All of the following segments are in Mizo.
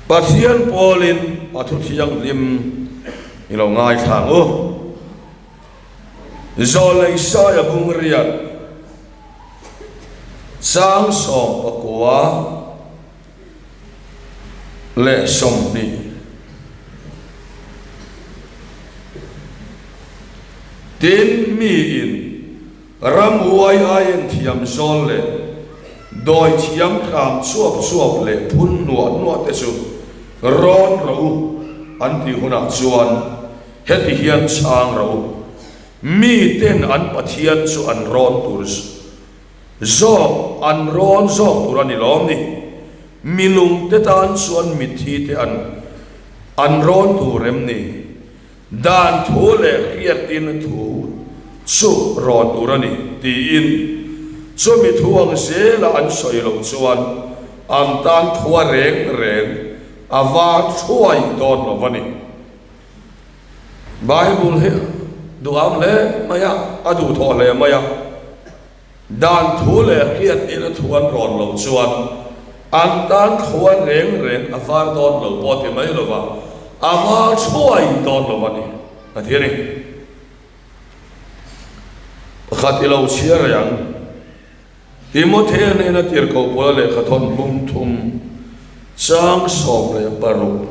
Pathian pawlin a thu thianghlim i lo ngaithla ang u. Zawlei Saia bungriat chang 19 leh 20. Tin, miin Ramhuai aiin thiam zawl leh dawi thiam hram chuap chuap leh phun nuah nuah te chu rawn rawh u an tih hunah chuan heti hian chhang rawh u, Mi ten an Pathian chu an rawn tur zawk an rawn zawk tur a ni lawm ni? Mi lungte tan chuan mitthi te an an rawn tur em ni? Dan thu leh hriattirna thu chu rawn tur a ni, tiin chumi thu ang zela an sawi loh chuan an tan thua reng reng a va thuai dawn lo a ni. Bible hi duham hle mai a, a duhthawh hle mai a. Dan thu leh hriattirna thu an rawn loh chuan an tan thua reng reng a var dawn lo pawh ti mai lova, a var thuai dawn lo a ni, a ti a ni. Pakhat i lo chhiar reng ang. Timothea hnena tirhkoh Paula lehkha thawn hlum thum chang 16.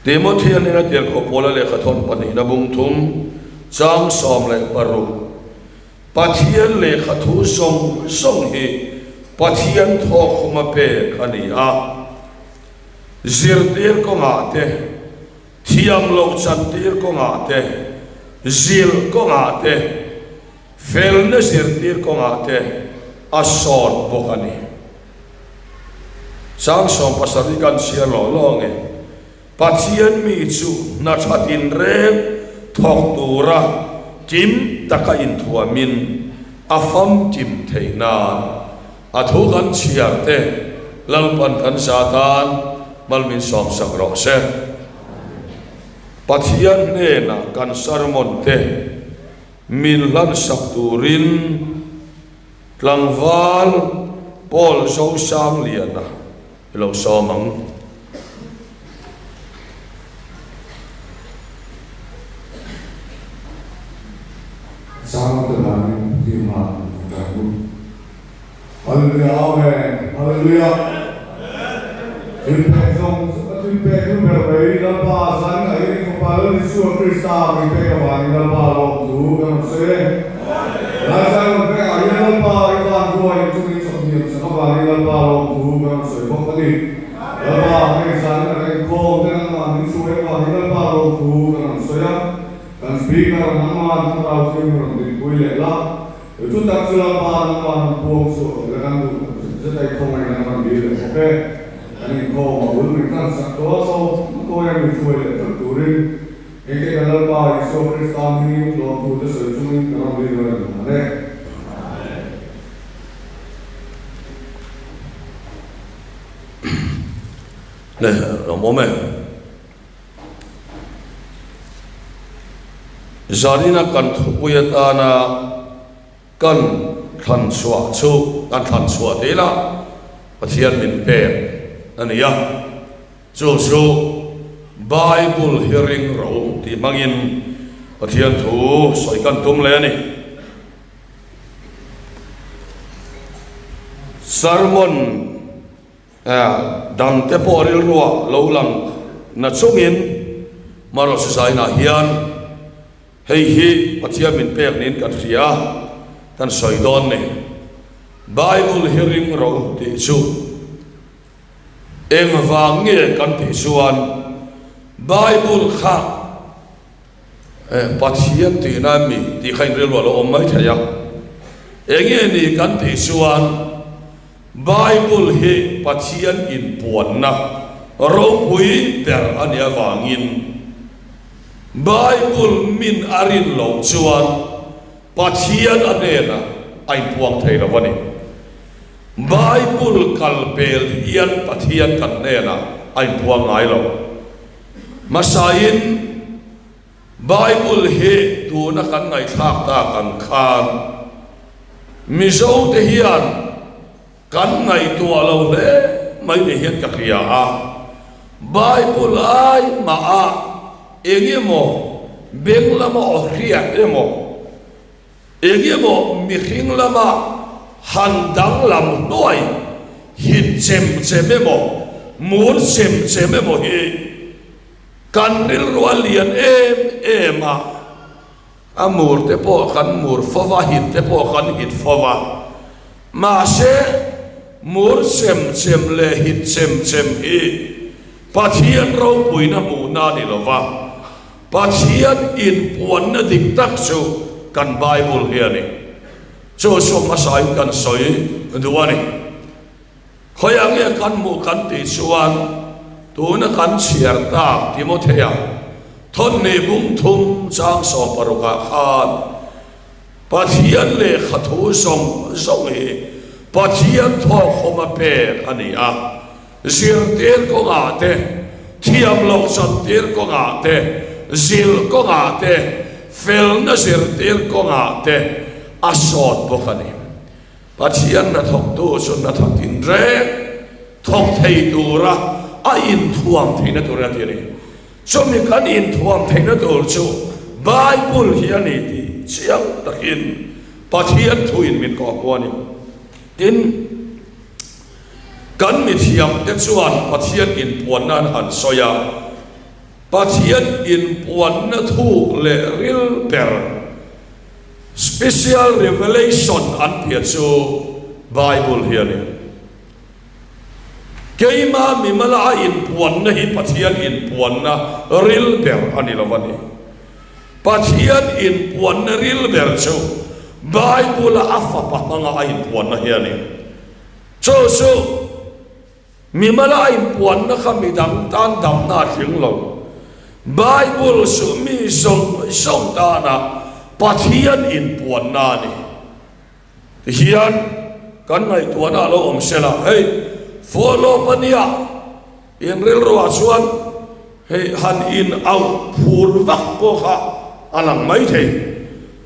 Timothea hnena tirhkoh Paula lehkha thawn pahnihna bung thum chang 16. Pathian lehkha thu zawng zawng hi Pathian thawkkhuma pek a ni a. Zirtir kawngah te, thiam loh chantir kawngah te, zilh kawngah te, felna zirtir kawngah te a sawt bawk a ni. Chang 17 kan chhiar lawh lawh nge? Pathian mi chu hna tha tinreng thawk tura kim taka inthuamin a famkim theih nan a thu kan chhiar te Lalpan kan za tan mal min sawmsak rawh se. Pathian hnenah kan sermon te min hlansak turin tlangval Paul Zosangliana I lo sawm ang. Sang te danin ti hma an kai u. Hallelujah Amen Hallelujah Thil pek zawng a thil pek nu ber mai Lalpa zan a in fapa Lal Isua Krista min pek avangin Lalpa lawm thu kan rawn sawi e. Lai zan rawn pek ah hian Lalpa i van ruai chungin sawmhniam sak avangin Lalpa lawm thu kan rawn sawi bawk a ni. Lalpa hei zan in a kan inkhawm te nangmah min hruai avangin Lalpa lawm thu kan rawn sawi a. Kan Speaker nangmah thlarau thianghlim rawn dinpui leh la. Chu tak chu Lalpa nangmah rawn puang chhuah ila kan duh tak zet zet a, i khawngaih in an rawn dil leh bawk e. Kan inkhawm a bul min tan sak tawh a, chaw kawi a min hruai leh tawlh turin Engte kan Lalpa Isua Krista hmingin lawmthu te sawi chungin ka rawn dil reng ang e. Le lawm awm e. Zanina kan thupui atana kan thlan chhuah chu kan thlan chhuah te ila Pathian min pek a ni a. Chu chu Bible hi ring ro tih hmangin Pathian thu sawi kan tum leh a ni. Sermon dangte pawh rilruah lo lang na chungin Marawh Sizainah hian hei hi Pathian min pek niin kan hria a, kan sawi dawn ni. Bible hi ring ro tih chu. Engvang nge kan tih chuan Bible kha Pathian tihna mi tih kha inrilru a lo awm mai thei a. Enge ni kan tih chuan Bible hi Pathian inpuanna ropui ber a nih avangin Bible min a rin loh chuan Pathian a hnenah a inpuang thei lo a ni. Bible kal pel hian Pathian kan hnenah a inpuang ngai lo. Hmasain Bible hi tuna kan ngaihthlak tak ang khan Mizote hian kan ngaihtuah lo hle mai ni hian ka hria a. Bible ai mah a eng emaw beng lama aw hriat emaw, eng emaw mihring lama han danglam hnuai hit chem chem emaw, mur chem chem emaw hi kan rilru a lian em em a. A mur te pawh kan mur fo va, hit te pawh kan hit fo va. Mahse, mur chem chem leh hit chem chem hi Pathian ropuina hmuhna a ni lo va, Pathian inpuanna dik tak chu kan Bible hi a ni. Chu chu hmasain kan sawi duh a ni. Khawiah nge kan hmuh kan tih chuan tuna kan chhiar tak Timothea thawnhnih bung thum chang 16 ah khan Pathian lehkha thu zawng zawng hi Pathian thawkkhawma pek a ni a, zirtir kawngah te, thiam loh chantir kawngah te, zilh kawngah te, felna zirtir kawngah te a sawt bawk a ni. Pathian hnathawktu chu hnathawk tinreng thawk thei tura a inthuam theihna tur a ti a ni. Chumi kan inthuam theihna tur chu Bible hi a ni tih chiang takin Pathian thuin min kawhhmuh a ni. Tin, kan mithiamte chuan Pathian inpuanna an han sawi a, Pathian inpuanna thuk leh ril ber, Special revelation an tih chu Bible hi a ni. Keima mimala a inpuanna hi Pathian inpuanna ril ber a ni lo a ni. Pathian inpuanna ril ber chu Bible-a a fapa hmanga a inpuanna hi a ni. Chu chu Mimala a inpuanna kha midang tan damna a tling lo. Bible chu mi zawng zawng tana Pathian inpuanna a ni. Tihian kan ngaihtuahna a lo awm sela, hei follow up a nia, in rilruah chuan hei han in auh phur vak pawh kha a lang maithei.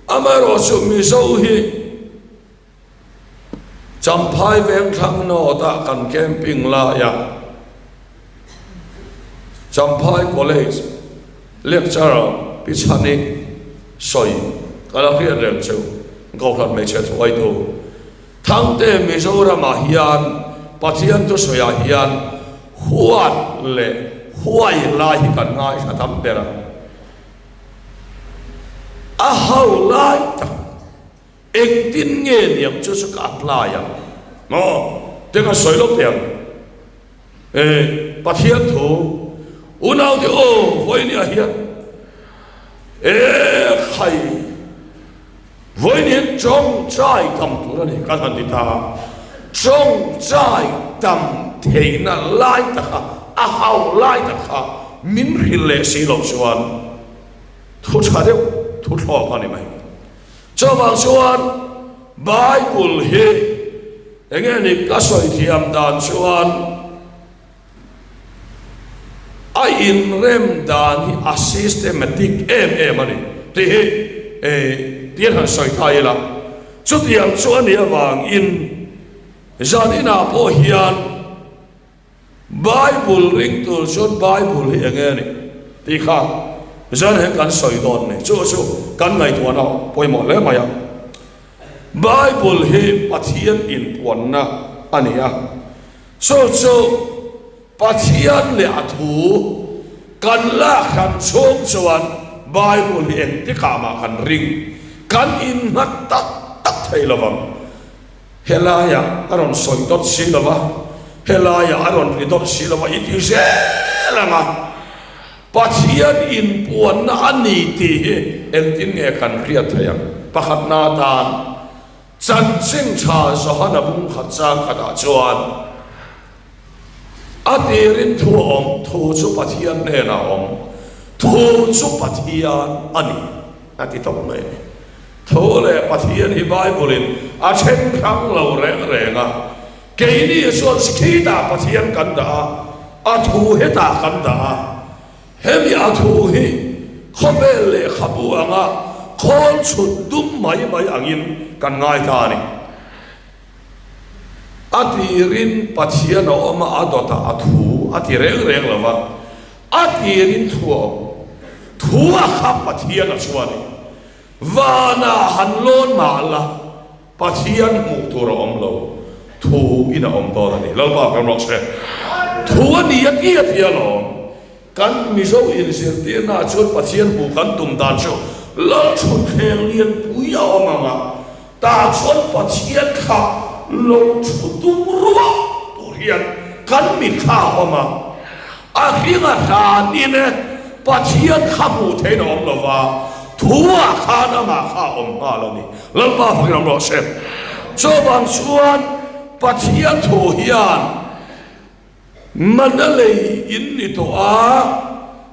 Amaherawhchu Mizo hi Champhai Vengthlang North-ah kan camping laia Champhai College lecturer Pi Chhani sawi ka la hriat reng chu Kohhran hmeichhe thuaitu Thangte Mizoramah hian Pathian thusawiah hian huat leh huai lai hi kan ngaithla tam ber a, a ho lai tak Engtin nge niang chu chu ka apply ang maw? Te ka sawi lo teh ang. E, Pathian thu unaute aw vawinia hian e khai vawiin tawngtai tam tur a ni kan han ti ta a, tawngtai tam theihna lai taka a hau lai taka min hrilh leh si loh chuan thu tha deuh thu thlawk a ni mai. Chuvang chuan Bible hi enge ni ka sawi thiam dan chuan a inrem dan hi a systematic em em a ni tih hi tir han sawi ta ila. Chutiang chu a nih avangin zaninah pawh hian Bible ring tur chuan Bible hi eng nge ni tih kha zan hian kan sawi dawn ni. Chu chu kan ngaihtuahna pawimawh hle mai a. Bible hi Pathian inpuanna a ni a. Chu chu Pathian leh a thu kan lak hran chhung chuan Bible hi engtikah mah kan ring, kan innghat tak tak thei lo vang. Helaiah a rawn sawi dawt si lo va, helaiah a rawn ri dawt si lo va i ti zel ang a, Pathian inpuanna a ni tih hi engtin nge kan hriat theih ang? Pakhatna atan chanchin tha Johana bung khat chang khatah chuan a tirin thu a awm, thu chu Pathian hnenah a awm, thu chu Pathian a ni a ti tawp mai a ni. Tho leh Pathian hi Bible-in a then hrang lo reng reng a, keini chuan khitah Pathian kan dah a, a thu hetah kan dah a, hemi a thu hi khawvel lehkhabu anga khawl chhut dum mai mai angin kan ngai ta a ni. A tirin Pathian a awm a, a dawtah a thu a ti reng reng lo va, a tirin thu a awm. Thu a kha Pathian a chuan i vanah han lawn mah la, Pathian hmuh tur a awm lo, thu in a awm dawn a ni. Lalpa kan rawh se. Thu a ni a ti a ti alawm. Kan Mizo inzirtirna ah chuan Pathian hmuh kan tum dan chu Lalthutthleng lianpui a awm ang a, tah chuan Pathian kha lo thu tum ruah tur hian kan mitthla a awm a. A hring a hlanin e, Pathian kha hmuh theihin a awm lo va, thu ah khan amah kha a awm nghal a ni. Lalpa fakin awm rawh se. Chuvang chuan Pathian thu hian Mana lei in ni tawh a,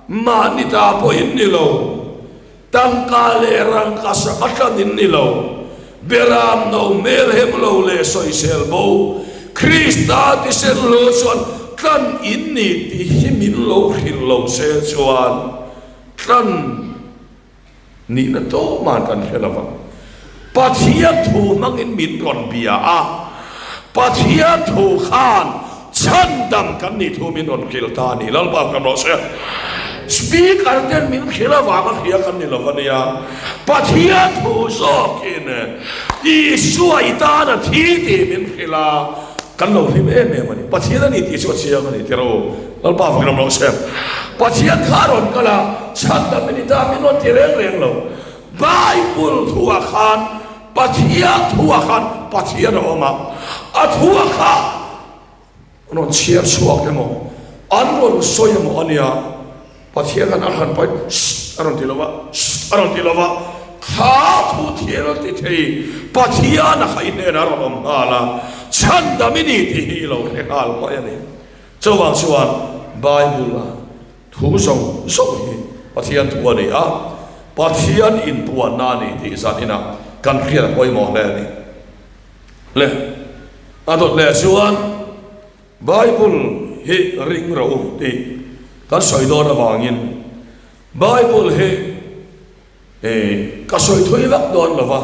mahni ta pawh in ni lo, tangka leh rangka sak a tlan in ni lo, beram no hmel hem lo leh sawisel bo, Krista thisen lo chuan tlan in ni tih hi min lo hrilh lo se chuan tlan Nihna tawhman kan hre lo vang. Pathian thu hmangin min rawn bia a, Pathian thu khan chhandam kan nih thu min rawn hrilh ta a ni. Lalpa kan rawh se. Speaker ten min hrilh avanga hria kan ni lo va nia. Pathian thu zawkin Isua i tan a thi tih min hrilh a, kan lo hlim em em a ni. Pathian a ni tih chu a chiang a ni tiraw u. Lalpa fakin awm rawh se. Pathian kha a rawn kal a, chhandam i ni ta min rawn ti reng reng lo. Bible thuah khan, Pathian thuah khan Pathian a awm a, a thuah kha an rawn chhiar chhuak emaw, an rawn sawi emaw a nia. Pathian khan a hran pahin Shh a rawn ti lo va, Shh a rawn ti lo va, kha thu thil ti thei Pathian a kha i hnenah a rawn awm nghal a, chhandam i ni tih hi i lo hre nghal mai a ni. Chuvang chuan Bible-a thu zawng zawng hi Pathian thu a ni a, Pathian inpuanna a ni tih zan inah kan hriat a pawimawh hle a ni. Le a dawt leh chuan Bible hi ring rawh u tih kan sawi dawn avangin Bible hi Ka sawi thui vak dawn lo va,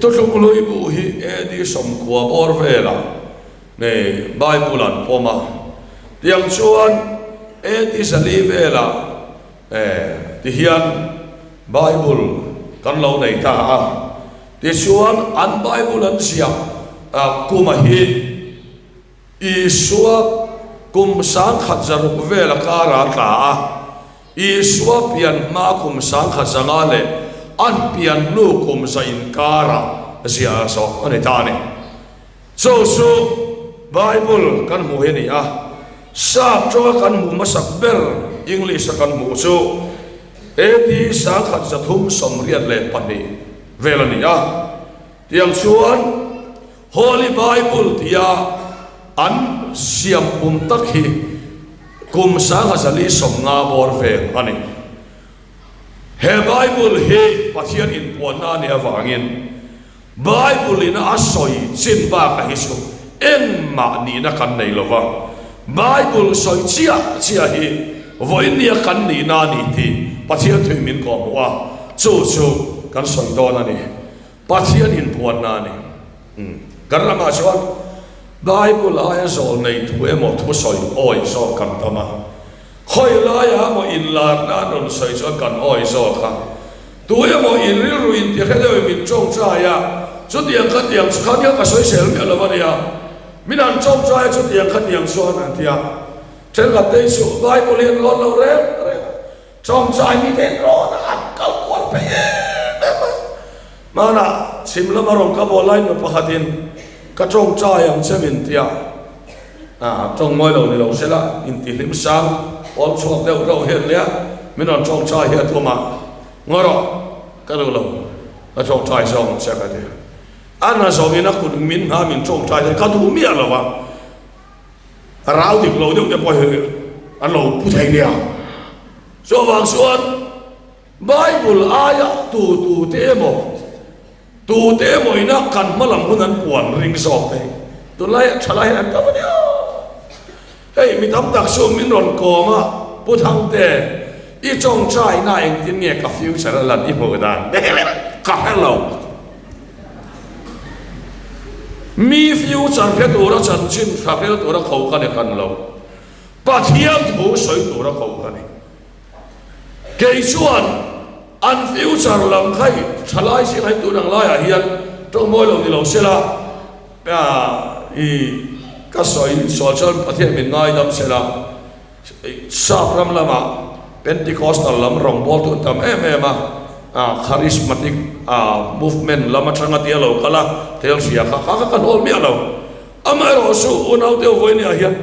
Thuthlung hlui bu hi AD 90 bawr velah Bible an pawm a, tiang chuan AD 400 velah tihian Bible kan lo nei ta a, tichuan an Bible an ziah kuma hi Isua kum 1600 vel a kara tla a, Isua pian hma kum 1500 leh an pian hnu kum za inkara ziah zawh a ni ta a ni. Chu chu Bible kan hmuh hi a ni a, Sap tawnga kan hmuh hmasak ber English a kan hmuh chu AD 1382 vel a ni a, tiang chuan Holy Bible tia an siam pum tak hi kum 1450 bawr vel a ni. He Bible hi Pathian inpuanna a nih avangin Bible in a sawi chin bakah hi chu engmah nihna kan nei lo va, Bible sawi chiah chiah hi vawinia kan nihna a ni tih Pathian thuin min kawhhmuh a, chu chu kan sawi dawn a ni. Pathian inpuanna a ni. Kan ramah chuan Bible aia zawl nei thu emaw thusawi awi zawk kan tam a. Khawi laiah emaw inlarna an rawn sawi chuan kan awi zawk a. Tu emaw in rilru in ti hre deuhin min tawngtai a, chutiang khatiang chu kha hian ka sawi sel miah lo a nia. Min han tawngtai a chutiang khatiang chuan an ti a. Thenkhat te hi chu Bible hi an rawn lo reng reng a. Tawngtai mite in rawn a an kal kual phei em em a. Hmanah chhim lama rawn ka bual lai nu pakhatin ka tawngtai ang che min ti a, ah tawng mawi lo ni lo sela intihlim sang pawl chhuak deuh reuh hian nia min rawn tawngtai hi a tum a, ngaw rawh ka duh lo ka tawngtai zawk ang che ka ti a. A hna zawhin a kut min hna min tawngtai hi ka duh miah lo va. Rau dik lo deuh te pawh hi an lo pu thei nia. Chuvang chuan Bible aia tu tu te emaw tu te emaw ina kan hma lam hun an puan ring zawk te hi tunlai thalai hian an tam a nia. Hei mi tam tak chu min rawn kawm a, Pu Thangte, i tawngtaina engtin nge ka future a lan i hmuh dan ka hre lo. Mi future hre tura chanchin tha hrel tura ko ka ni hran lo. Pathian thu sawi tura ko ka ni. Kei chuan an future lam kha i thalai zing a hi tun ang laiah hian tawngmawi lo ni lo sela i ka sawi sual chuan Pathian min ngaidam sela Sap ram lamah Pentecostal lam rawngbawltu an tam em em a, Charismatic movement lam atanga tia lo kal a, thil hria kha kha ka hnawl miah lo. Amaherawh chu unaute vawinia hian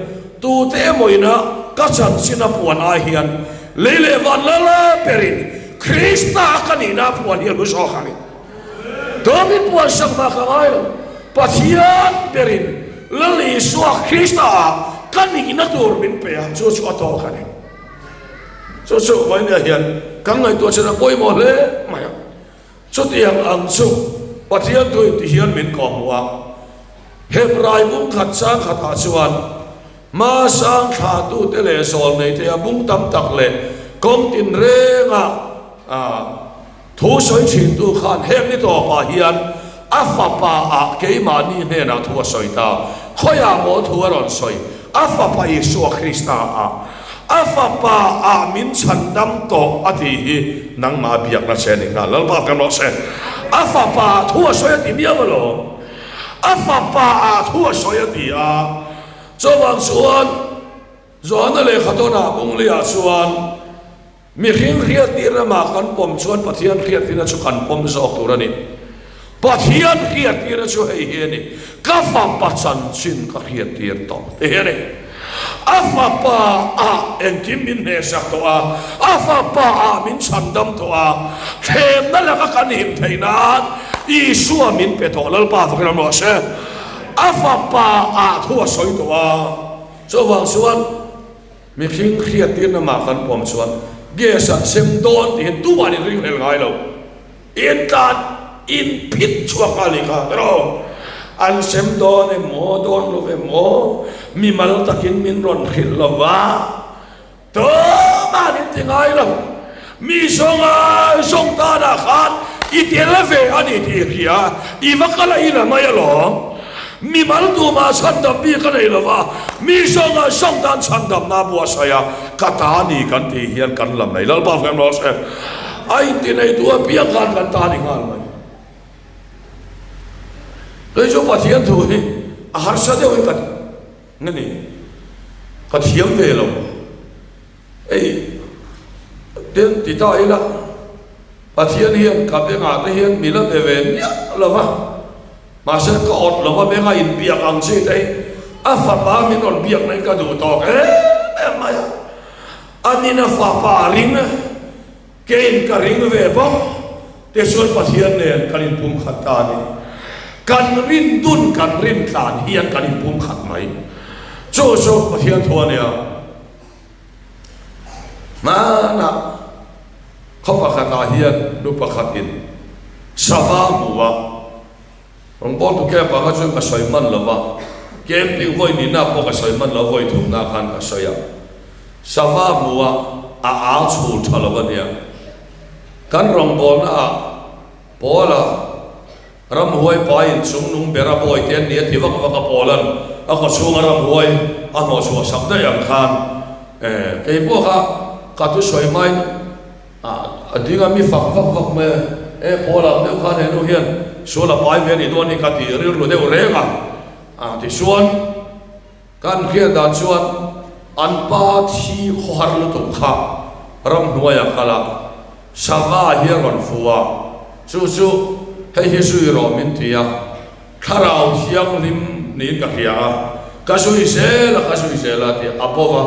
tute emaw ina ka chanchin a puan ai hian lei leh van lala berin Krista ka nihna a puan hi a hlu zawk a ni. Tawmin puan sak mah ka ngai lo, Pathian berin Lal Isua Krista ah ka nihna tur min pe a, chu chu a tawk a ni. Chu chu vawinia hian kan ngaihtuah chin a pawimawh hle mai a. Chutiang ang chu Pathian thuin ti hian min kawhhmuh a, Hebrai bung khat chang khatah chuan hmasang thlahtute leh zawlneite a bung tam tak leh kawng tinrenga thu sawi thintu khan heng ni tawpah hian a fapa ah keimahni hnenah thu a sawi ta. Khawiah maw thu a rawn sawi? A fapa Isua Krista ah. A fapa ah min chhandam tawh a tih hi nangmah a biakna che a ni nghal. Lalpa kan rawh se. A fapa ah thu a sawi a ti miau alawm. A fapa ah thu a sawi a ti a. Chuvang chuan Johana lehkha tawnah Bungleiah chuan Mihring hriattir ramah kan pawm chuan Pathian hriattirna chu kan pawm zawk tur a ni. Pathian hriattirna chu hei hi a ni, Ka fapa chanchin ka hriattir tawh ti hi a ni. A fapa ah engkim min hnehsak tawh a, a fapa ah min chhandam tawh a, thlemna laka kan him theih nan Isua min pe tawh Lalpa fakin awm rawh se. A fapa ah thu a sawi tawh a, chuvang chuan, Mihring hriattirna mah kan pawm chuan gas an sem dawn tihin tumah an inringhlel ngai lo. In tlan in phit chhuak nghal nih kha ero an sem dawn em maw dawn lo em maw mimal takin min rawn hrilh lo va tumah an inti ngai lo. Mi zawnga zawng tanah khan i tel ve a ni tih i hria, i va kal a i la mai alawm. Mimal tumah chhandam bik a nei lo va, mi zawnga zawng tan chhandamna a buatsaih a, ka ta ni kan tih hian kan la mai. Lalpa fem rawh se. A intineitu apiang khan kan ta ni nghal mai. Kei chu Pathian thu hi a harsa deuhin ka nge ni, ka thiam ve lo. Hei ten ti ta ila, Pathian hian ka bengah te hian mi la be ve miah lo va, mahse ka awt lo va benga inbiak ang chi te hi a fapa min rawn biak na hi ka duh tawk em em mai a, anin a fapa ring keiin ka ring ve bawk tichuan Pathian nen kan inpumkhat ta a ni. Kan rin dun kan rin tlan hian kan inpumkhat mai. Chu chu Pathian thu a nia. Hmanah khaw pakhatah hian nu pakhatin sava hmu a, rawngbawltu camp ah kha chuan ka sawi hman lo va, camping vawi nihna pawh ka sawi hman lo, vawi thumna khan ka sawi a, sava hmu a, a au chhul tha lo a nia. Kan rawngbawlna ah Paula Ramhuai pa in chung nung ber a bawi te an ni a ti vak vak a Paula'n a kaw chhunga ramhuai a hnawh chhuah sak daih ang khan eh kei pawh kha ka thusawi hmain a ding a mi fak vak vak mai a eh Paula ang deuh khan henu hian sual a pai ve a nih dawn hi ka ti rilru deuh reng a a tichuan Kan hriat dan chuan an pa thi khawhar lutuk kha ramhnuai a kal a, sava hi a rawn fu a, chu chu hei hi zui rawh min ti a, thlarau thianghlim niin ka hria a, ka zui zel a, ka zui zel a tih a bo va,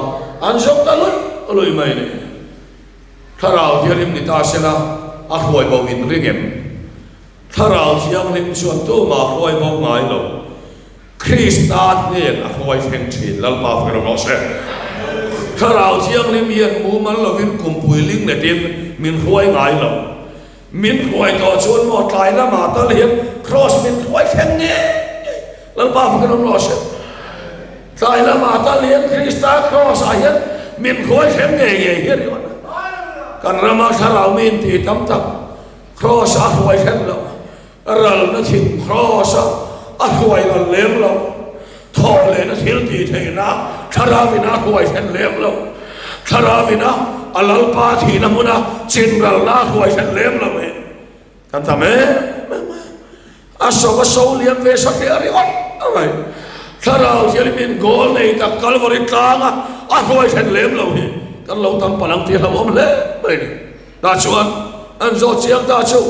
an zawk ta luih luih mai ni. Thlarau thianghlim ni ta sela a hruai bo in ring em? Thlarau thianghlim chuan tumah hruai bo ngai lo. Krista hnen a hruai thleng thin Lalpa fak rawh se. Thlarau Thianghlim hian mumal lovin kumpui ling letin min hruai ngai lo. Min hruai tawh chuan maw tlai lamah tal hian Kraws min hruai thleng ngei ngei Lalpa fak rawh se. Tlai lamah tal hian Krista Kraws ah hian min hruai thleng ngei ngei hi a ni. Kan rama thlarau mi inti tam tak Kraws a hruai thleng lo. Ralna thing kraws a a hruai ral lem lo. Thawh lehna thil tih theihna Thlarauin a hruai thlen lem lo. Thlarauin a a Lalpa thihna hmuna chinralna a hruai thlen lem lo hi kan tam em em a. A so a so liam ve sa teh a ringawt mai. Thlarau thianghlim goal nei tak Kalvari tlanga a hruai thlen lem lo hi kan lo tam palang tih a hlauhawm hle mai ni. Tah chuan an zawt chiang ta chu.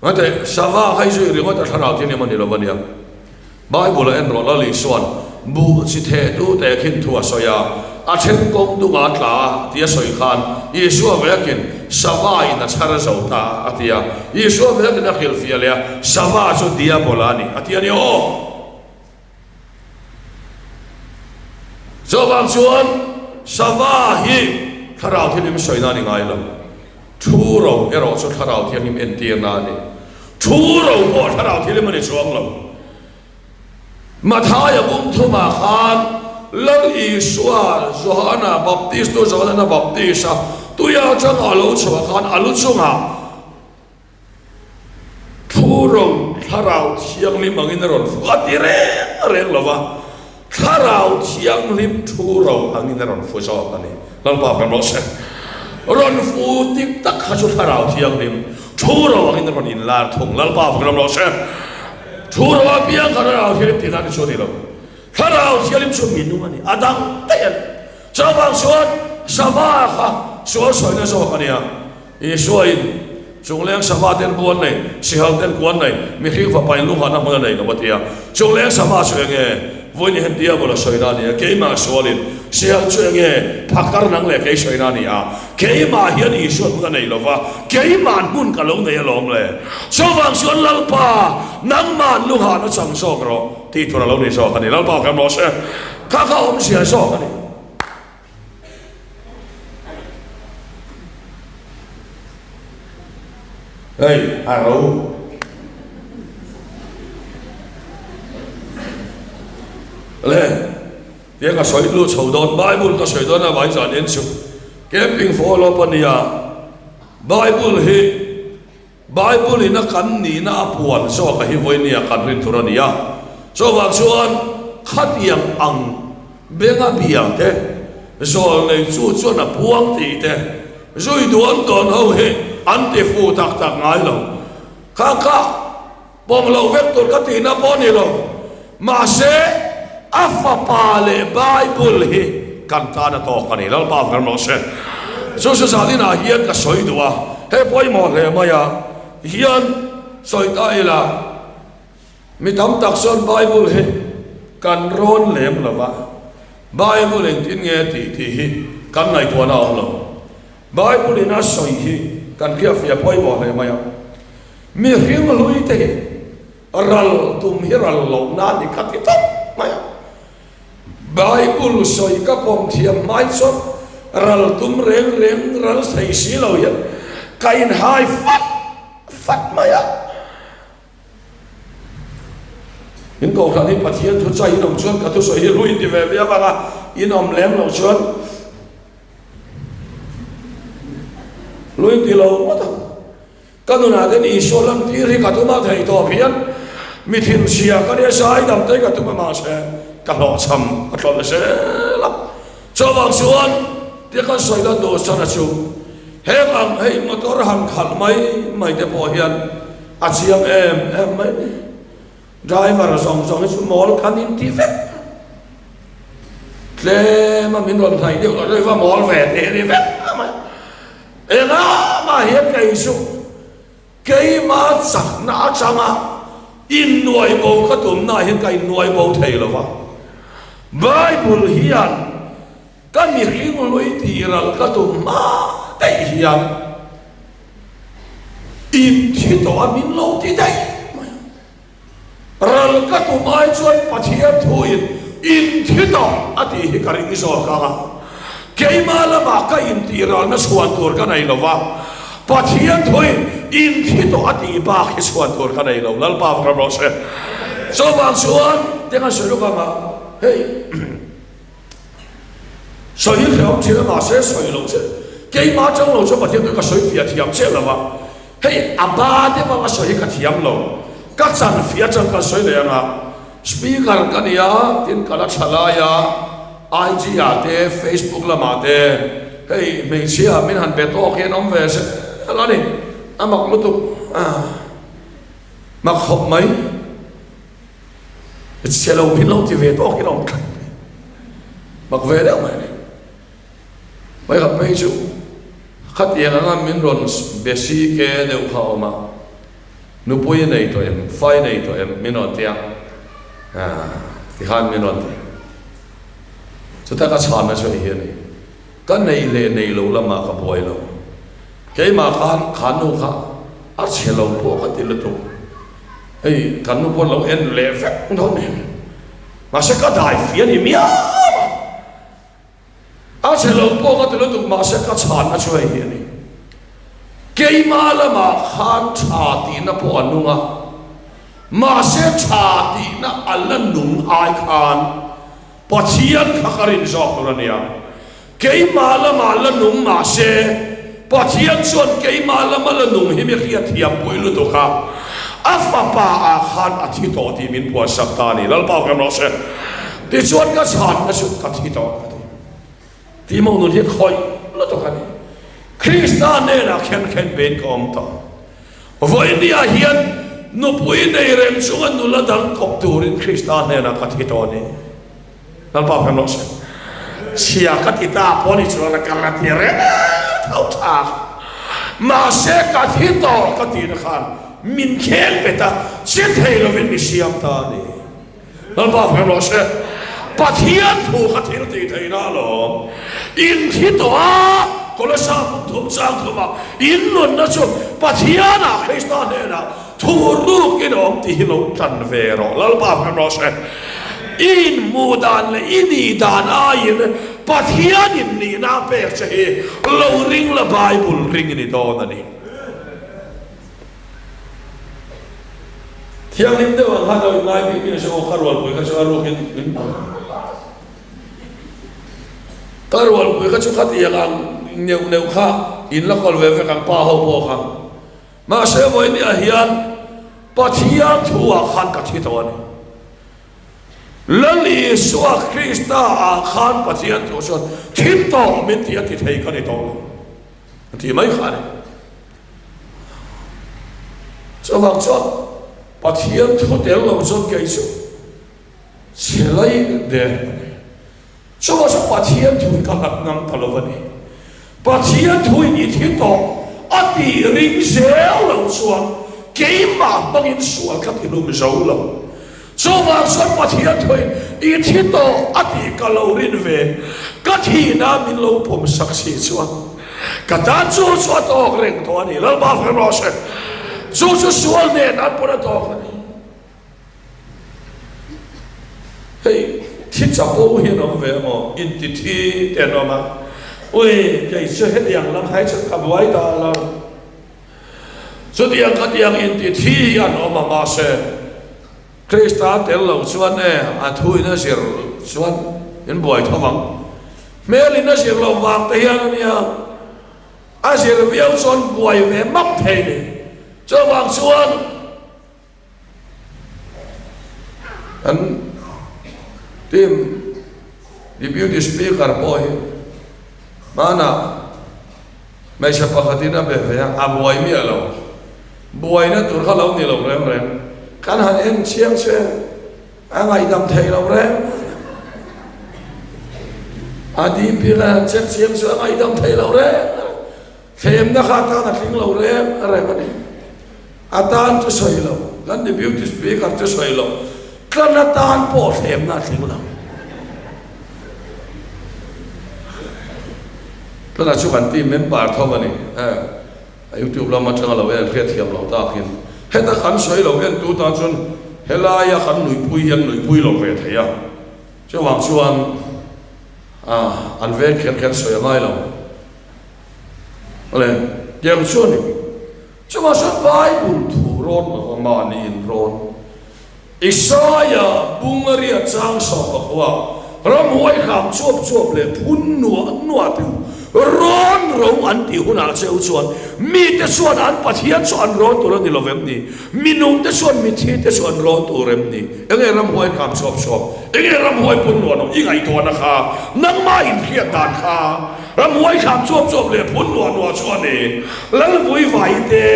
Ngate, sava kha i zui ringawt a thlarau thianghlim a ni lo a nia. Bible a en rawh Lal Isua'n buh chi theh tu te khin thu a sawi a, a then kawng dung a tla a ti a sawi khan Isua vekin sava in a chhar zo ta a ti a, Isua vekin a hrilhfiah leh a, sava chu diabola a ni a ti a ni aw. Chuvang chuan sava hi Thlarau Thianghlim sawina a ni ngai lo. Thu ro erawh chu Thlarau Thianghlim entirna a ni. Thu ro pawh Thlarau Thianghlim a ni chuang lo. Mathaia bum thumah khan Lal Isua, Johana Baptistu Johana Baptist a tuia atanga a lo chhuah khan a lu chungah Thu ro Thlarau Thianghlim angin a rawn fu a ti reng reng lo va, Thlarau Thianghlim thu ro angin a rawn fu zawk a ni. Lalpa kan rawh se. Rawn fu tik tak kha chu Thlarau Thianghlim thu ro angin a rawn inlar thung. Lalpa kan rawh se. Thu ro apiang kha Thlarau Thianghlim tihna ni chu a ni lo. Thlarau Thianghlim chu minung a ni, a dang daih a ni. Chuvang chuan sava kha sual sawina zawk a nia. Isuain, Chungleng sava ten buan nei, sihal ten kuan nei, mihring fapa in lunghahna hmun a nei lo a ti a. Chungleng sava chu enge? Vawiin hian Diabol a sawina a ni a, keimah sualin sihal chu enge? Phakar nang leh kei sawina a ni a, keimah hian Isua hmun a nei lo va, keimah hmun ka lo nei alawm le. Chuvang chuan Lalpa, nangmah lunghahna chang zawk rawh tih tur a lo ni zawk a ni. Lalpa kan rawh se, kha kha awmzia zawk a ni. Hei a ro. Le tia ka sawi lut chho dawn Bible ka sawi dawn a vai zan en chu camping follow up a nia Bible hi Bible in a kan nihna a puan zawk a hi vawinia kan rin tur a ni a. Chuvang chuan khatiang ang benga bia te, zawl nei chu chuan a puang tih te, zui duan dawn ho hi an ti fu tak tak ngai lo. Kha kha pawm loh vek tur ka tihna pawh a ni lo. Mahse a fapa leh Bible hi kan tan a tawk a ni. Lalpa vek rawh se. Chu chu zan inah hian ka sawi duh a, hei pawimawh hle mai a, hian sawi ta ila mi tam tak chuan Bible hi kan rawn lem lo va, Bible engtin nge tih tih hi kan ngaihtuahna a awm lo. Bible in a sawi hi kan hriatfiah pawimawh hle mai a, mihring hlui te hi Ral tum hi ral loh na ni ka ti tawp mai a. Bible sawi ka pawm thiam hmai chuan ral tum reng reng ral thei si lo hian ka inhai fat fat mai a. In kohhran hi Pathian thu chai in awm chuan ka thusawi hi hlui ti ve viau ang a, in awm lem loh chuan hlui ti lo ngawt ang. Ka nunah ten Isua lam tir hi ka tum a thei tawp hian mi thinchhia ka nia zaidam te ka tum a mahse ka hlawhchham a tlawlh zel a. Chuvang chuan tia kan sawi lan duh chhan a chu heng ang hei motor han khalh mai mai te pawh hian a chiang em em mai ni. Driver zawng zawng hi chu mawl kan inti vek. Tlem a min rawn hnaih deuh loh chu i va mawl ve teh ni vek mai. Engah mah hian kei chu keima chakna atanga innuai bo ka tumna hian ka innuai bo thei lo va. Bible hian ka mihring lui tihral ka tum hma daih hian inthi tawh a min lo ti daih mai a. Ral ka tum ai chuan Pathian thuin inthi tawh a tih hi ka ring zawk ang a. Keimah lamah ka intih ralna chhuan tur ka nei lo va, Pathian thuin inthi tawh a tih bak hi chhuan tur ka nei lo. Lalpa va ram rawh se. Chuvang chuan tenga sawi lawk ang a, hei sawi hi hrehawm thin a mahse sawi lo che keimah atang lo chuan Pathian thuin ka sawi fiah thiam chiah lo va, hei a ba deuh anga sawi hi ka thiam lo. Ka chan fiah atang ka sawi leh ang a, Speaker ka ni a, tin ka la tha lai a, IG ah te, Facebook lamah te, hei hmeichhia min han be tawk hian awm ve zel a ni, a mak lutuk a, mak khawp mai, chhe lo min lo ti ve tawk hian awm tlat mai, mak ve deuh mai a ni. Mai khat phei chu khatiang anga min rawn be si ke deuh kha a awm a. Nupui i nei tawh em? Fa i nei tawh em? Min rawn ti a. Tikhan min rawn ti. Chuta ka chhanna chu hei hi a ni. Ka nei leh nei lo lamah ka buai lo. Keimah khan kha nu kha a chhe lo pawh ka ti lutuk. Hei kan nu pawh lo en leh vek dawn em? Mahse ka dai fia ni miau a. A chhe lo pawh ka ti lutuk mahse ka chhanna chu hei hi a ni. Keimah lamah khan tha tihna pawh a nung a, mahse tha tihna a la nung ai khan Pathian kha ka rin zawk tur a nia. Keimah lamah la nung mahse Pathian chuan keimah lama la nung hi mi hriatthiam pui lutuk a, a fapa ah khan a thi tawh tih min puansak ta a ni. Lalpa awm rawh se. Tichuan ka chhanna chu ka thi tawh ka ti. Tih mawng nun hi khawih lutuk a ni. Krista hnenah khen khen bein ka awm tawh. Vawinia hian nupui nei reng chunga nula dang kawp turin Krista hnenah ka thi tawh a ni. Lalpa awm rawh se. Chhia ka ti ta pawh ni chuan ka la ti reng tho tha. Mahse ka thi tawh ka tihna khan min kheng bet a, che thei lovin mi siam ta a ni. Lalpa fak rawh se. Pathian thu kha thil tih theihna alawm. In thi tawh a, Kolosa buk thum chang thum ah in nunna chu Pathian ah Krista hnenah thu ruk in awm tih hi lo tan ve rawh. Lalpa fak rawh se. I inhmuh dan leh i nih dan aiin Pathian in nihna a pek che hi lo ring la Bible ring i ni dawn a ni. Thianghlim deuh ang khan lo inngai bik mi chu aw ka rualpui kha chu a rukin min ka rualpui kha chu khatiang ang neuh neuh kha in la kawl ve vek ang pa ho pawh kha mahse vawinia hian Pathian thu ah khan ka thi tawh a ni Lal Isua Krista ah khan Pathian thu chuan thi tawh min ti a ti thei ka ni tawh lo. A ti mai kha a ni. Chuvang chuan Pathian thu tel lo chuan kei chu chhe lai der a ni. Chuvang chuan Pathian thu hi ka hlat ngam ta lo a ni. Pathian thu in i thi tawh a tih ring zel lo chuan keimah hmangin sual ka ti hlum zo lo. Chuvang chuan Pathian thuin i thi tawh a tih ka lo rin ve, ka thihna min lo pawm sak si chuan ka tan chu chu a tawk reng tawh a ni. Lalpa fak rawh se. Chu chu sual nen an pawn a tawk a ni. Hei thi chapo hi an awm ve amaw? Inti thi te an awm a. Ui, kei chu hetiang lam hai chuan ka buai ta lo. Chutiang khatiang inti thi an awm a, mahse Krista tel lo chuan e a thuin a zir chuan in buai tho vang. Hmelin a zir lo vang te hian a nia, a zir viau chuan buai ve map thei ni. Chuvang chuan Kan team Deputy Speaker pawh hi hmanah hmeichhe pakhatin a be ve a, a buai miah lo. Buaina tur kha lo ni lo reng reng. Kan han en chiang che a ngaihdam thei lo reng reng. A DP kan han check chiang chu a ngaihdam thei lo reng reng. Thlemna kha atan a tling lo reng reng a ni. A tan chu sawi lo, kan Deputy Speaker chu sawi lo, tlan atan pawh thlemna a tling lo. Tlanah chu kan team member tho a ni. YouTube lam atanga lo en hriatthiam loh takin heta kan sawi lo entu tan chuan helaia kan nuihpui hian nuihpui lo ve thei a. Chuvang chuan an veng kher kher sawi a ngai lo. Awle, tiang chu a ni. Chuvang chuan Bible thu rawn lo a mahni in rawn. Isaiah bung a riat chang sawm pakua. Ramhuai hram chuap chuap leh phun nuah nuah te rawn ro an tih hunah cheu chuan mite chuan an Pathian chu an rawn tur a ni lo vem ni? Mi nungte chuan mithi te chu an rawn tur em ni? Enge ramhuai hram chuap chuap? Enge ramhuai phun nuah nuah i ngaihtuahna kha? Nangmah inhriat dan kha ramhuai hram chuap chuap leh phun nuah nuah chu a ni. Lalvui vai te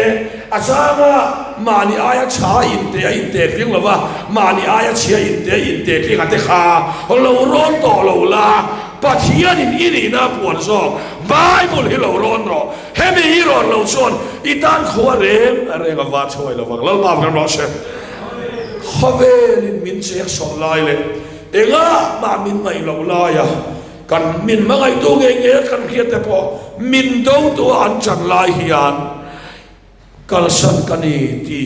a changa mahni aia tha inte a inte tling lo va, mahni aia chhia inte a inte tling a te kha lo rawn tawh lo la, Pathianin i nihna a puan zawk, Bible hi lo rawn rawh, hemi hi rawn lo chuan i tan khua reng reng a va chhuai lo vang. Lalpa vang rawh se. Khawvelin min chek sawm lai leh engah mah min ngaih loh laia Kan min hmangaihtu ngei ngei a kan hriat te pawh min dotu a an chan lai hian kalsan ka ni ti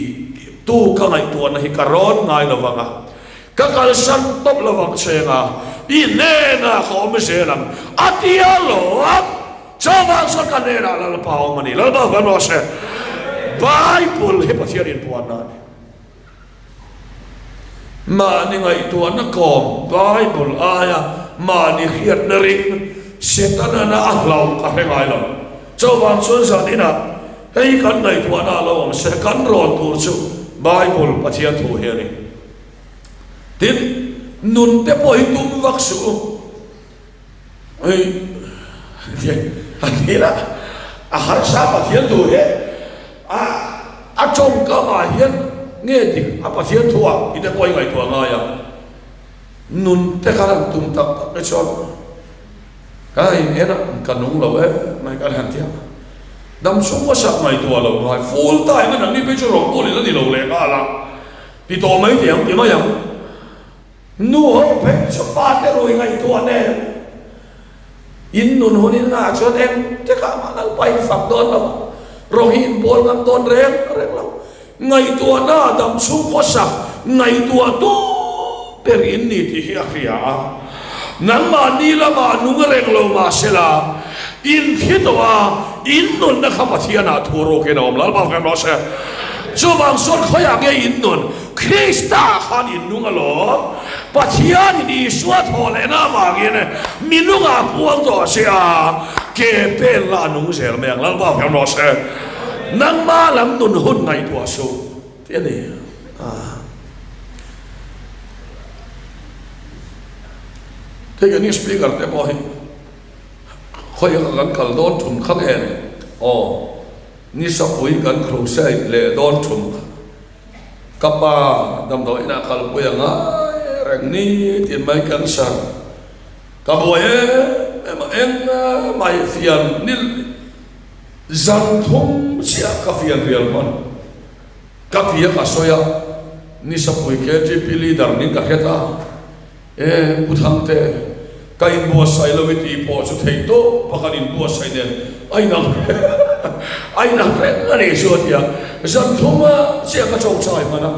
tu ka ngaihtuahna hi ka rawn ngai lo vang a, ka kalsan tawp lo vang cheng a, i hnenah ka awm zel ang a ti a lawm. Chuvang chuan ka hnenah Lalpa a awm a ni. Lalpa huan rawh se. Bible hi Pathian inpuanna a ni. Mahni ngaihtuahna kawm Bible aia mahni hriatna ring Setana a hlauh ka hre ngai lo. Chuvang chuan zan inah hei kan ngaihtuahna a lo awm se kan rawn tur chu Bible Pathian thu hi a ni. Tin, nun te pawh hi tum vak suh u. Hei a hnenah a harsa Pathian thu hi a a tawngkamah hian nge dik a Pathian thu ah tih te pawh i ngaihtuah ngai a, nun te khan han tum tak tak te chuan ka in en a ka nung lo em mai ka han ti a, dam chhung ka sak ngaihtuah lo ngai full time a nangni phei chu rawng in a ni lo leh nghal a ti tawh mai teh ang ti mai ang. Nu ho phei chu fate rui ngaihtuah nen in nun hun in ngah chuan eng tikah mah Lalpa in fak dawn lo a, rawng hi in bawl ngam dawn reng reng lo. Ngaihtuahna dam chhung khawsak ngaihtuah tu ber in ni tih hi a hria a, nangmahni lamah nung reng lo mahsela in thi tawh a, in nunna kha Pathianah thu rukin a awm. Lalpa fem rawh se. Chuvang chuan khawiah nge in nun? Krista khan in nung alawm. Pathianin Isua thawh lehna avangin mi nungah puang tawh a si a, ke pen lah a nung zel mai ang. Lalpa hmel rawh se. Nangmah lam nun hun ngaihtuah suh tih a ni. Hei kan speaker te pawh hi khawi kan kal dawn thum kha nge ni? Aw, Nisapui kan crusade leh dawn thum kha. Ka pa damdawi inah kalpui a ngai reng ni tin mai cancer ka buai em em a, eng mai fian nil zan thum chiah ka fian rial hman ka ti a ka sawi a, Nisapui KTP leader nin ka hre ta. E Pu Thangte, ka inbuatsaih lo i tih pawh chu theih tawp a kan inbuatsaih nen a inang a inang reng a nih chu a ti a, zan thuma chiah ka chawngchai hman a,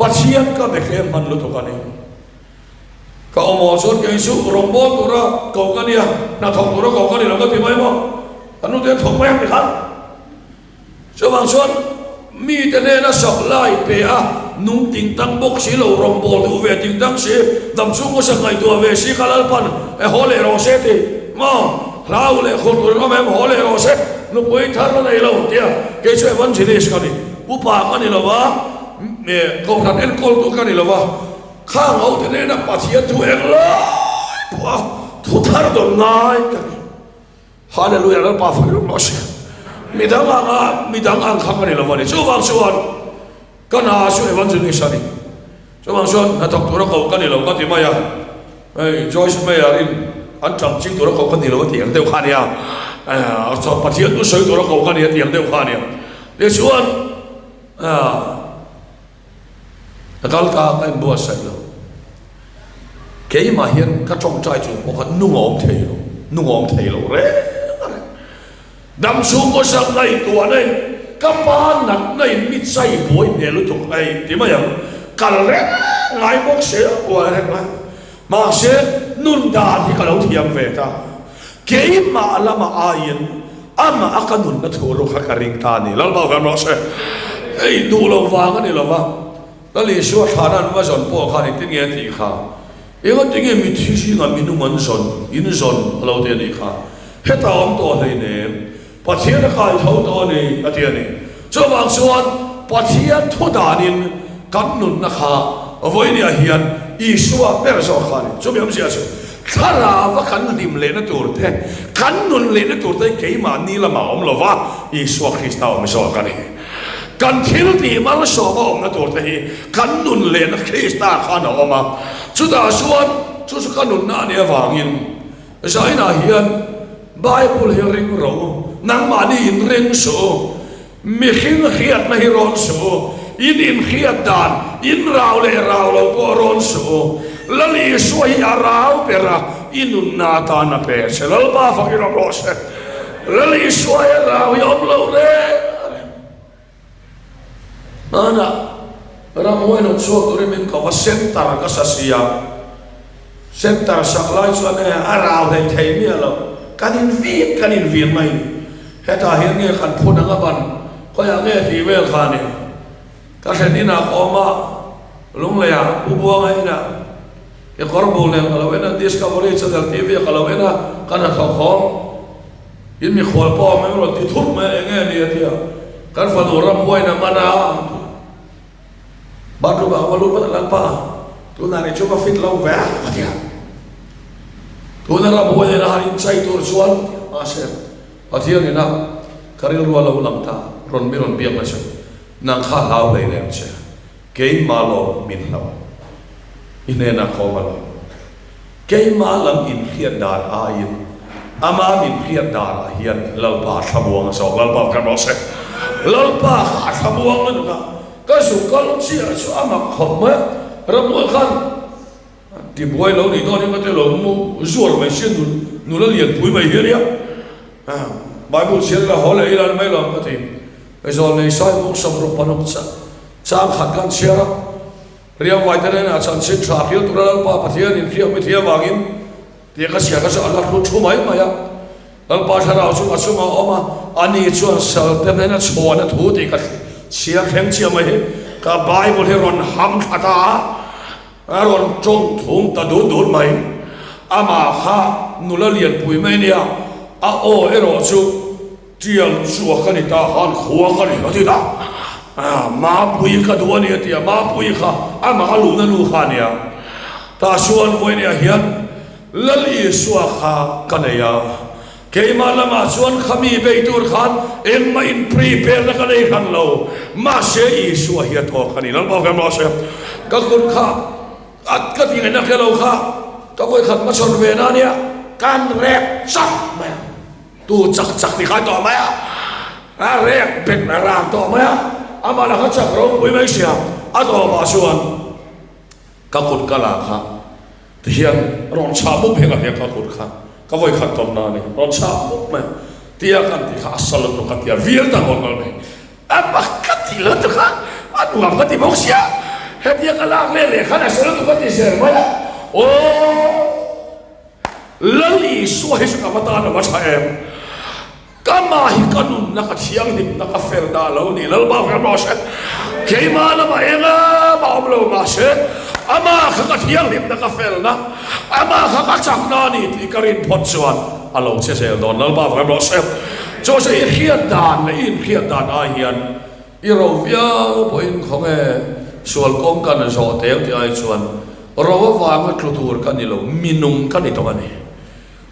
Pathian ka be tlem hman lutuk a ni. Ka awmawh chuan kei chu rawngbâwl tura ko ka nia, hnathawk tura ko ka ni lo ka ti mai maw, ka nute an thawk mai ang tikhan. Chuvang chuan mite hnena supply pe a, nung ting tang bawk si lo, rawngbâwl duh ve ting tang si, dam chhung hmasa ngaihtuah ve si kha Lalpan e haw leh rawh se ti maw? Hlau leh khur tur in awm em? Haw leh rawh se, nupui thar la nei lo tia kei chu evangelist ka ni, upa ka ni lo va, kohhran enkawltu ka ni lo va, khang hote hnena Pathian thu eng lai pawha thu thar dawn ngai ka ni. Hallelujah Lalpa fak rawh se. Midang anga midang ang kha ka ni lo a ni. Chuvang chuan ka hna chu evangelist a ni. Chuvang chuan hnathawk tura koh ka ni lo ka ti mai a. Hei Joyce Meyer in an ṭang ching tura koh ka ni lo a ti ang deuh kha a nia. Pathian thu sawi tura koh ka ni a ti ang deuh kha a nia. Tichuan Ka kal ta ka inbuatsaih lo. Keimah hian ka tawngtai chung pawh khan nung a awm thei lo, nung a awm thei lo reng a reng. Dam chhungkaw sak ngaihtuahna in ka pa natna in mi chai buai hmel lutuk hei ti mai ang. Kal reng ngai bawk se a buai reng ngai. Mahse nun dan hi ka lo thiam ve ta. Keimah lamah aiin amah a ka nunna thu ru kha ka ring ta a ni. Lalpa kan rawh se. Hei duh lo vang a ni lo va, Lal Isua thlana an va zawn pawh khan engtin nge a tih kha? Engatinge mitthi zingah minung an zawn, in zawn a lo ti a nih kha. Hetah awm tawh hleinem, Pathian a kai tho tawh a ni, a ti a ni. Chuvang chuan Pathian thu danin kan nunna kha vawinia hian Isua ber zawk kha a ni. Chumi awmzia chu thlarava kan hlim lehna tur te, kan nun lehna tur te keimahni lamah awm lova Isua Krista awm zawk a ni. Kan thil tih malsawma awmna tur te hi kan nun lehna Krista khan a awm a, chutah chuan chu chu ka nunna a nih avangin Zainah hian Bible hi ring rawh u, nangmahni in ring suh u, mihring hriatna hi rawn suh u, in inhriat dan, in rau leh rau lo pawh rawn suh u, Lal Isua hi a rau ber a, i nunna atan a pe che, Lalpa fak i rawh rawh se. Lal Isua hi a rau hi a awm lo reng a ni. Hmanah ramhuai lo chhuak turin min ko va, center ka sa si a, center sak lai chuan e a rau hlei thei miah lo, kan invin kan invin mai ni. Hetah hian nge kan phun ang a ban, khawiah nge tih vel kha a ni. Ka thlen inah ka awm a, Lungleiah Pu Buanga inah kekawr bul nen ka lo en a, Discovery Channel TV ah ka lo en a, ka hnathawk haw. In mikhual pawh awm em rawn ti thut mai a, enge a ni a ti a, kan fanu ramhuain a man a a ti. Bathroom ah ka va lut vat a, Lalpa, tunah ni chu ka fit lo ve a a ti a. Tuna ramhuai nena han inchai tur chuan mahse Pathian ina ka rilru a lo lang ta, rawn mi rawn biak na chu nang kha hlau hlei lem che, keimah lawm min hlau. I hnenah ka awm a lo. Keimah lam inhriat dan aiin ama min hriat danah hian Lalpa a thlamuang a zawk. Lalpa ka rawh se. Lalpa kha a thlamuang lutuk a, ka zu kal chiah chu a mak khawp mai a. Ramhuai khan tibuai lo nih dawn hi ka ti lo, mu zuar mai sia nula lianpui mai hi a nia. Bible chhiar ila haw leh ila ni mai lo ang ka ti. Zawl nei sai bawk sawmruk paruk chang khat khan chhiar a. Riangvai te hnenah chanchin tha hrilh tura Lalpa Pathian inhriak mi thih avangin tih ka chhiar kha chu a la hlu thu mai mai a. Lalpa thlarau chu ka chungah a awm a, ani chuan sal te hnena chhuahna thu tih ka chhiar thleng chiah mai hi ka Bible hi rawn ham thla ta a, a rawn tawng thum ta dut dut mai. Amah kha nula lianpui mai nia, a aw erawh chu Tiang chua ka ni ta han khua ka ni a ti ta. Mapui ka duh a ni a ti a, Mapui kha amah a luhna nu kha a nia. Tah chuan vawinia hian Lal Isua kha ka nei a, keimah lamah chuan khami bei tur khan engmah in prepare na ka nei hran lo, mahse Isua hi a tawk a ni. Lalpa fem rawh se. Ka kut kha a ka ti ngaihna hre lo kha ka vawikhat hmachhawn ve na nia, kan rek chak mai a. Tu chak chak ti khai tawh mai a, a rek bet a rang tawh mai a, amah lah kha chak ropui mai sia, a tawpah chuan ka kut ka la kha tihian rawn chhah mup hian ka hria ka kut kha ka vawi khat tawp na a ni, rawn chhah mup mai tia kan ti kha a sa lutuk ka tia vil ta ngawt ngawt mai, a mak ka ti lutuk a, a nuam ka ti bawk sia, hetia ka lak leh leh khan a sa lutuk ka ti zel mai a, aww. Lal Isua hi chu ka va tan a va tha em? Ka mah hi ka nunna ka thianghlimna ka fel dah lo ni Lalpa ka rawh se. Keimah lamah enga mah awm lo mahse amah kha ka thianghlimna ka felna amah kha ka chakna a ni tih ka rin phawt chuan a lo che zel dawn Lalpa ka rawh se. Chu chu i hriat dan leh i inhriat dan ai hian I ro viau pawhin khawnge sual kawng kan zawh tel tih ai chuan ro avanga tlu tur ka ni lo, minung ka ni tawh a ni.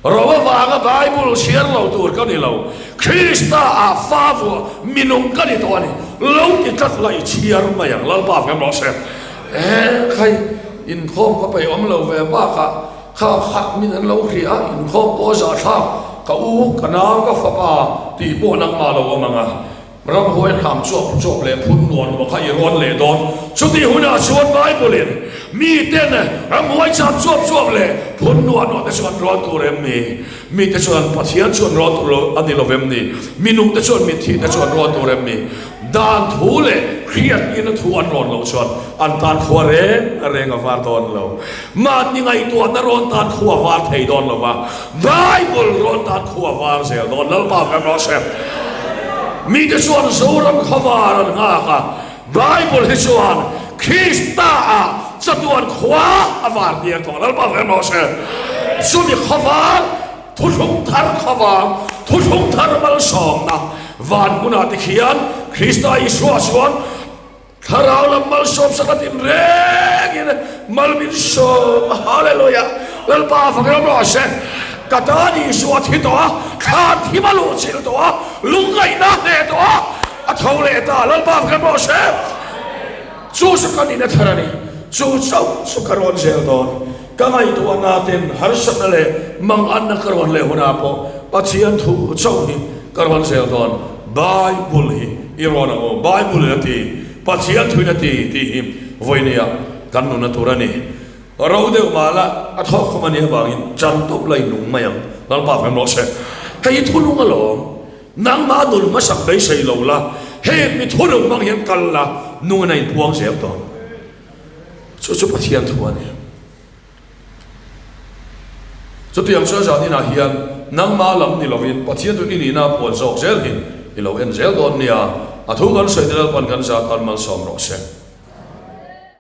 Ro avanga Bible chhiar lo tur ka ni lo, Krista ah fa vuah minung ka ni tawh a ni. Lo ti tlat la i chhiar mai ang, Lalpa fem rawh se. E khai, inkhawm ka peih awm lo ve bakah kha khat min an lo hria a, inkhawm pawh a zahthlak, ka u, ka nau, ka fapa tih pawh nangmah lo awm ang a. Ramhuai hram chuap chuap leh phun nuan maw kha i rawn leh dawn. Chutih hunah chuan Bible-in miten ramhuai cham chuap chuap leh phun nuan nuah te chu an rawn tur em ni? Mite chuan Pathian chu an rawn tur lo a ni lo vem ni? Minung te chuan mitthi te chu an rawn tur em ni? Dan thu leh hriatngina thu an rawn loh chuan an tan khua reng reng a var dawn lo. Mahni ngaihtuahna rawn tan khua a var thei dawn lo va, Bible rawn tan khua a var zel dawn. Lalpa kan rawh se. Mite chuan Zoram khaw var an nghak a, Bible hi chuan Krista ah. Chatuan khua a var tir tawh Lalpa vem rawh se. Chumi khawvar Thuthlung thar khavang, Thuthlung thar malsawmna van hmunah te khian Krista Isua chuan Thlarau lam malsawm sak a tin rengin mal min sawm a, Hallelujah! Lalpa fak ram rawh se. Ka tan Isua a thi tawh a, thlan thim a luhchilh tawh a, lungngaihna a hneh tawh a, a tho leh ta, Lalpa fak ram rawh se. Chu chu ka nihna thar a ni, chu chauh chu ka rawn zel dawn. Ka ngaihtuahna ten harsatna leh manganna ka rawn leh hunah pawh Pathian thu chauh hi ka rawn zel dawn. Bible hi i rawn ang u, Bible in a ti, Pathian thuin a ti tih hi vawinia kan nunna tur a ni. Ro deuh mah la a thawk khum a nih avangin chan tawp la i nung mai ang, Lalpa fem rawh se. Hei hi thunung alawm, nangmah nun hmasak beisei lo la, heng mi thunung hmang hian kal la, nungin a inpuang zel dawn. Chu chu Pathian thu a ni. Chutiang chuan zan inah hian nangmah lam ni lovin Pathian chu i nihna a puan zawk zel hi i lo en zel dawn nia. A thu kan sawi te Lalpan kan zat an malsawm rawh se.